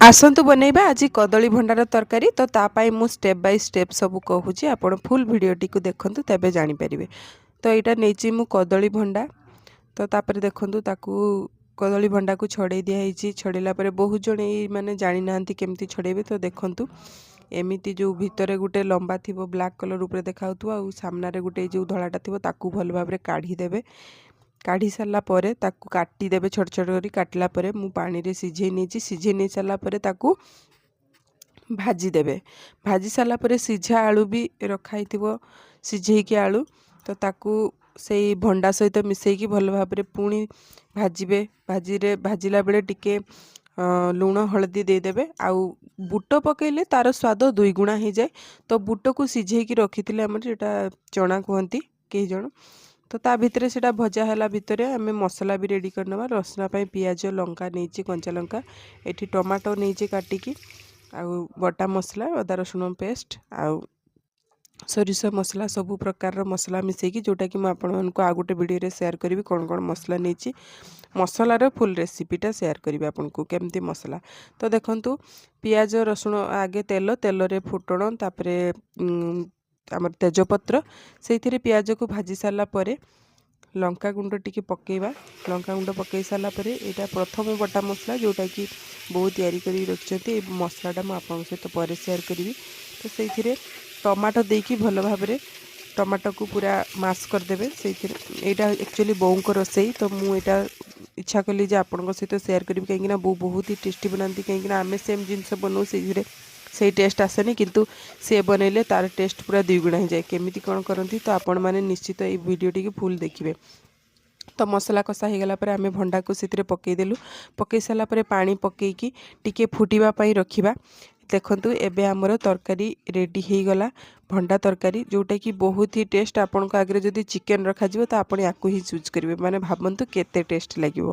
ଆସନ୍ତୁ ବନେଇବା ଆଜି କଦଳୀ ଭଣ୍ଡାର ତରକାରୀ। ତ ତା ପାଇଁ ମୁଁ ଷ୍ଟେପ୍ ବାଇ ଷ୍ଟେପ୍ ସବୁ କହୁଛି, ଆପଣ ଫୁଲ୍ ଭିଡ଼ିଓଟିକୁ ଦେଖନ୍ତୁ, ତେବେ ଜାଣିପାରିବେ। ତ ଏଇଟା ନେଇଛି ମୁଁ କଦଳୀ ଭଣ୍ଡା। ତ ତାପରେ ଦେଖନ୍ତୁ, ତାକୁ କଦଳୀ ଭଣ୍ଡାକୁ ଛଡ଼େଇ ଦିଆହେଇଛି। ଛଡ଼େଇଲା ପରେ ବହୁତ ଜଣ ଏଇ ମାନେ ଜାଣିନାହାନ୍ତି କେମିତି ଛଡ଼େଇବେ। ତ ଦେଖନ୍ତୁ, ଏମିତି ଯେଉଁ ଭିତରେ ଗୋଟେ ଲମ୍ବା ଥିବ, ବ୍ଲାକ୍ କଲର୍ ଉପରେ ଦେଖାହେଉଥିବ, ଆଉ ସାମ୍ନାରେ ଗୋଟେ ଯେଉଁ ଧଳାଟା ଥିବ, ତାକୁ ଭଲ ଭାବରେ କାଢ଼ିଦେବେ। କାଢ଼ି ସାରିଲା ପରେ ତାକୁ କାଟିଦେବେ ଛୋଟ ଛୋଟ କରି। କାଟିଲା ପରେ ମୁଁ ପାଣିରେ ସିଝେଇ ନେଇଛି। ସିଝେଇ ନେଇ ସାରିଲା ପରେ ତାକୁ ଭାଜିଦେବେ। ଭାଜି ସାରିଲା ପରେ ସିଝା ଆଳୁ ବି ରଖା ହେଇଥିବ, ସିଝେଇକି ଆଳୁ, ତ ତାକୁ ସେଇ ଭଣ୍ଡା ସହିତ ମିଶାଇକି ଭଲ ଭାବରେ ପୁଣି ଭାଜିବେ। ଭାଜିଲା ବେଳେ ଟିକେ ଲୁଣ ହଳଦୀ ଦେଇଦେବେ। ଆଉ ବୁଟ ପକାଇଲେ ତା'ର ସ୍ୱାଦ ଦୁଇଗୁଣା ହେଇଯାଏ। ତ ବୁଟକୁ ସିଝେଇକି ରଖିଥିଲେ ଆମର, ସେଇଟା ଚଣା କୁହନ୍ତି କେହି ଜଣ। ତ ତା ଭିତରେ ସେଇଟା ଭଜା ହେଲା ଭିତରେ ଆମେ ମସଲା ବି ରେଡ଼ି କରିନେବା। ରସୁଣ ପାଇଁ ପିଆଜ, ଲଙ୍କା ନେଇଛି, କଞ୍ଚା ଲଙ୍କା, ଏଠି ଟମାଟୋ ନେଇଛି କାଟିକି, ଆଉ ବଟା ମସଲା, ଅଦା ରସୁଣ ପେଷ୍ଟ ଆଉ ସୋରିଷ ମସଲା, ସବୁ ପ୍ରକାରର ମସଲା ମିଶାଇକି, ଯେଉଁଟାକି ମୁଁ ଆପଣମାନଙ୍କୁ ଆଉ ଗୋଟେ ଭିଡ଼ିଓରେ ସେୟାର କରିବି କ'ଣ କ'ଣ ମସଲା ନେଇଛି। ମସଲାର ଫୁଲ୍ ରେସିପିଟା ସେୟାର କରିବି ଆପଣଙ୍କୁ, କେମିତି ମସଲା। ତ ଦେଖନ୍ତୁ, ପିଆଜ ରସୁଣ, ଆଗେ ତେଲ, ତେଲରେ ଫୁଟଣ, ତାପରେ ଆମର ତେଜପତ୍ର, ସେଇଥିରେ ପିଆଜକୁ ଭାଜି ସାରିଲା ପରେ ଲଙ୍କା ଗୁଣ୍ଡ ଟିକେ ପକାଇବା। ଲଙ୍କା ଗୁଣ୍ଡ ପକାଇ ସାରିଲା ପରେ ଏଇଟା ପ୍ରଥମ ବଟା ମସଲା, ଯେଉଁଟାକି ବୋଉ ତିଆରି କରିକି ରଖିଛନ୍ତି। ଏଇ ମସଲାଟା ମୁଁ ଆପଣଙ୍କ ସହିତ ପରେ ସେୟାର କରିବି। ତ ସେଇଥିରେ ଟମାଟୋ ଦେଇକି ଭଲ ଭାବରେ ଟମାଟୋକୁ ପୁରା ମାସ୍ କରିଦେବେ ସେଇଥିରେ। ଏଇଟା ଆକ୍ଚୁଆଲି ବୋଉଙ୍କ ରୋଷେଇ, ତ ମୁଁ ଏଇଟା ଇଚ୍ଛା କଲି ଯେ ଆପଣଙ୍କ ସହିତ ସେୟାର କରିବି, କାହିଁକିନା ବୋଉ ବହୁତ ହି ଟେଷ୍ଟି ବନାନ୍ତି। କାହିଁକିନା ଆମେ ସେମ୍ ଜିନିଷ ବନାଉ, ସେଇଥିରେ ସେଇ ଟେଷ୍ଟ ଆସେନି, କିନ୍ତୁ ସେ ବନେଇଲେ ତାର ଟେଷ୍ଟ ପୁରା ଦୁଇଗୁଣା ହେଇଯାଏ। କେମିତି କ'ଣ କରନ୍ତି, ତ ଆପଣମାନେ ନିଶ୍ଚିତ ଏଇ ଭିଡ଼ିଓଟିକୁ ଫୁଲ୍ ଦେଖିବେ। ତ ମସଲା କଷା ହେଇଗଲା ପରେ ଆମେ ଭଣ୍ଡାକୁ ସେଥିରେ ପକାଇଦେଲୁ। ପକାଇ ସାରିଲା ପରେ ପାଣି ପକାଇକି ଟିକେ ଫୁଟିବା ପାଇଁ ରଖିବା। ଦେଖନ୍ତୁ, ଏବେ ଆମର ତରକାରୀ ରେଡ଼ି ହେଇଗଲା, ଭଣ୍ଡା ତରକାରୀ, ଯେଉଁଟାକି ବହୁତ ହି ଟେଷ୍ଟ। ଆପଣଙ୍କ ଆଗରେ ଯଦି ଚିକେନ୍ ରଖାଯିବ, ତ ଆପଣ ୟାକୁ ହିଁ ଚୁଜ୍ କରିବେ। ମାନେ ଭାବନ୍ତୁ କେତେ ଟେଷ୍ଟ ଲାଗିବ।